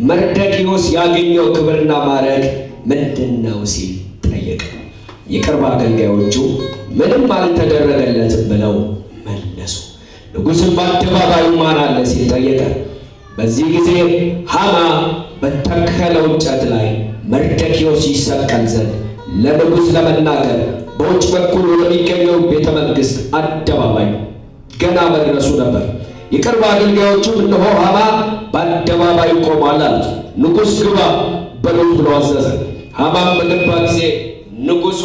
መርደኪዮስ ያገኘው ክብርና ማዕረግ ምንድን ነው ሲል ጠየቀ። የቅርብ አገልጋዮቹ ምንም አልተደረገለትም ብለው መለሱ። ንጉሥም በአደባባዩ ማን አለ ሲል ጠየቀ። በዚህ ጊዜ ሐማ በተከለው እንጨት ላይ መርደኪዮስ ይሰቀል ዘንድ ለንጉሥ ለመናገር በውጭ በኩል ወደሚገኘው ቤተ መንግሥት አደባባይ ገና መድረሱ ነበር። የቅርብ አገልጋዮቹም እነሆ ሐማ በአደባባዩ ቆሟል አሉት። ንጉሥ ግባ በሉት ብሎ አዘዘ። ሐማም በገባ ጊዜ ንጉሡ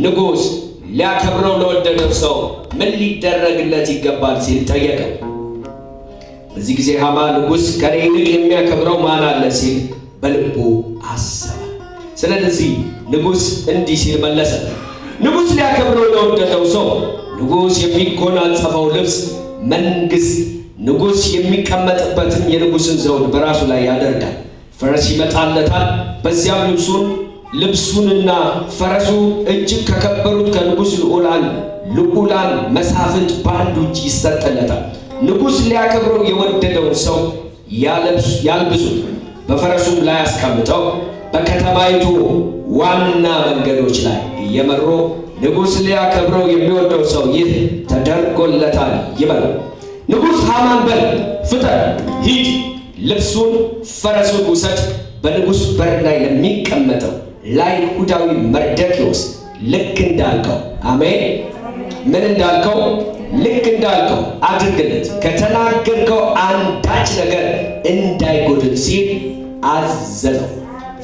ንጉሥ ሊያከብረው ለወደደው ሰው ምን ሊደረግለት ይገባል ሲል ጠየቀ። በዚህ ጊዜ ሐማ ንጉሥ ከኔ ይልቅ የሚያከብረው ማን አለ ሲል በልቡ አሰበ። ስለዚህ ንጉሥ እንዲህ ሲል መለሰ። ንጉሥ ሊያከብረው ለወደደው ሰው ንጉሥ የሚጎናጸፈው ልብስ መንግሥት፣ ንጉሥ የሚቀመጥበትም የንጉሥን ዘውድ በራሱ ላይ ያደርጋል። ፈረስ ይመጣለታል። በዚያም ልብሱንና ፈረሱ እጅግ ከከበሩት ከንጉሥ ልዑላን መሳፍንት በአንዱ እጅ ይሰጥለታል። ንጉሥ ሊያከብረው የወደደውን ሰው ያልብሱት፣ በፈረሱም ላይ አስቀምጠው በከተማይቱ ዋና መንገዶች ላይ እየመሩ ንጉሥ ሊያከብረው የሚወደው ሰው ይህ ተደርጎለታል ይበሉ። ንጉሥ ሐማን በል ፍጠን፣ ሂድ፣ ልብሱን ፈረሱን ውሰድ፣ በንጉሥ በር ላይ ለሚቀመጠው ለአይሁዳዊ መርደኪዎስ ልክ እንዳልከው፣ አሜን፣ ምን እንዳልከው ልክ እንዳልከው አድርግለት፣ ከተናገርከው አንዳች ነገር እንዳይጎድል ሲል አዘዘው።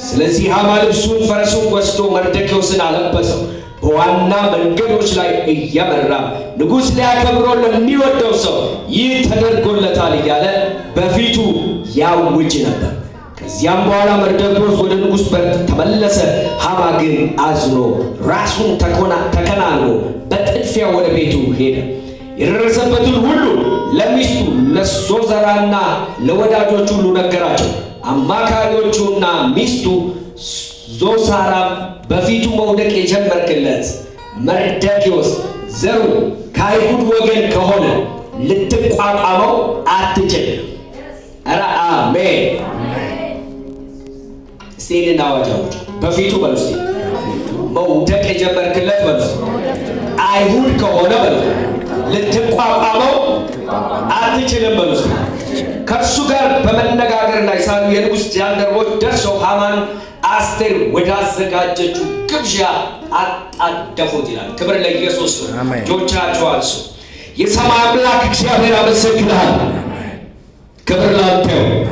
ስለዚህ ሐማ ልብሱን ፈረሱን ወስዶ መርደኪዎስን አለበሰው። በዋና መንገዶች ላይ እየመራ ንጉሥ ሊያከብረው ለሚወደው ሰው ይህ ተደርጎለታል እያለ በፊቱ ያውጅ ነበር። ከዚያም በኋላ መርደኪዎስ ወደ ንጉሥ በር ተመለሰ። ሐማ ግን አዝኖ ራሱን ተከናንቦ በጥድፊያ ወደ ቤቱ ሄደ። የደረሰበትን ሁሉ ለሚስቱ ለዞዘራና ለወዳጆቹ ሁሉ ነገራቸው። አማካሪዎቹና ሚስቱ ዞሳራም በፊቱ መውደቅ የጀመርክለት መርደኪዎስ ዘሩ ከአይሁድ ወገን ከሆነ ልትቋቋመው አትችልም። ኧረ አሜን። እስቲ ይህንን አዋጅ አውጅ። በፊቱ በሉ እስቲ፣ መውደቅ የጀመርክለት በሉ እስቲ፣ አይሁድ ከሆነ በሉ ልትቋቋመው አትችልም በሉ እስቲ። ከእርሱ ጋር በመነጋገር ላይ ሳሉ የንጉሥ ጃንደረቦች ደርሰው ሐማን አስቴር ወዳዘጋጀችው ግብዣ አጣደፉት ይላል። ክብር ለኢየሱስ ይሁን። አሜን። እጆቻችሁ አንሱ። የሰማይ አምላክ እግዚአብሔር አመሰግንሃለሁ። ክብር ላንተ ይሁን።